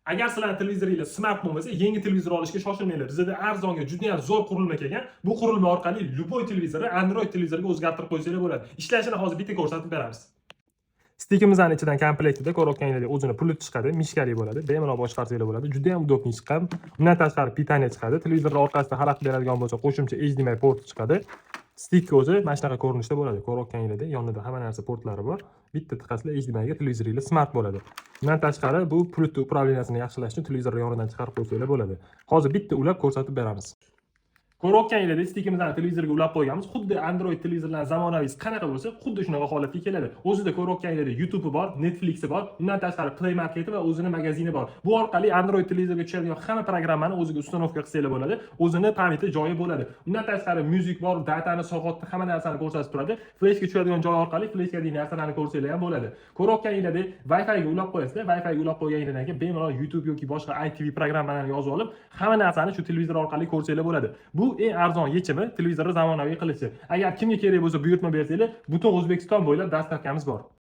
Agar sizlarning televizoringlar smart bo'lmasa, yangi televizor olishga shoshilmanglar. Bizda arzonga juda ham zo'r qurilma kelgan. Bu qurilma orqali любой televizorni Android televizorga o'zgartirib qo'ysanglar bo'ladi. Ishlashini hozir bitta ko'rsatib beramiz. Stikimizni ichidan komplektida ko'rayotganingizdek o'zini pulti chiqadi, мышка li bo'ladi, bemalol boshqarsanglar bo'ladi. Juda ham удобный chiqqan. Undan tashqari питание chiqadi. Televizorning orqasida xalaqit beradigan bo'lsa, qo'shimcha HDMI porti chiqadi. Stik o'zi mana shunaqa ko'rinishda bo'ladi. Ko'rayotganingizdek yonida hamma narsa portlari bor. Bitta tiqasizlar HDMI ga, televizoringlar smart bo'ladi. Undan tashqari bu pultni управления sini yaxshilash uchun televizorni yonidan chiqarib qo'ysanglar bo'ladi. Hozir bitta ulab ko'rsatib beramiz. Ko'rayotganingizdek stikimizni televizorga ulab qo'yganmiz. Xuddi Android televizorlar zamonaviysi qanaqa bo'lsa, xuddi shunaqa holatga keladi. O'zida ko'rayotganingizdek YouTube'i bor, Netflix'i bor, undan tashqari Play Marketi va o'zini magazini bor. Bu orqali Android televizorga tushadigan hamma programmani o'ziga установка qilsanglar bo'ladi. O'zini память i joyi bo'ladi. Undan tashqari music bor, дата ni, soatni, hamma narsani ko'rsatib turadi. Fleshga tushadigan joy orqali fleshga narsalarni ko'rsanglar ham bo'ladi. Ko'rayotganingizdek Wi-Fi ga ulab qo'yasizlar. Wi-Fi ga ulab qo'yganingizdan keyin bemalol YouTube yoki boshqa ITV programmalarni yozib olib, hamma narsani shu televizor orqali ko'rsanglar bo'ladi. Bu eng arzon yechimi televizorni zamonaviy qilishi. Agar kimga kerak bo'lsa, buyurtma bersanglar, butun O'zbekiston bo'ylab доставка miz bor.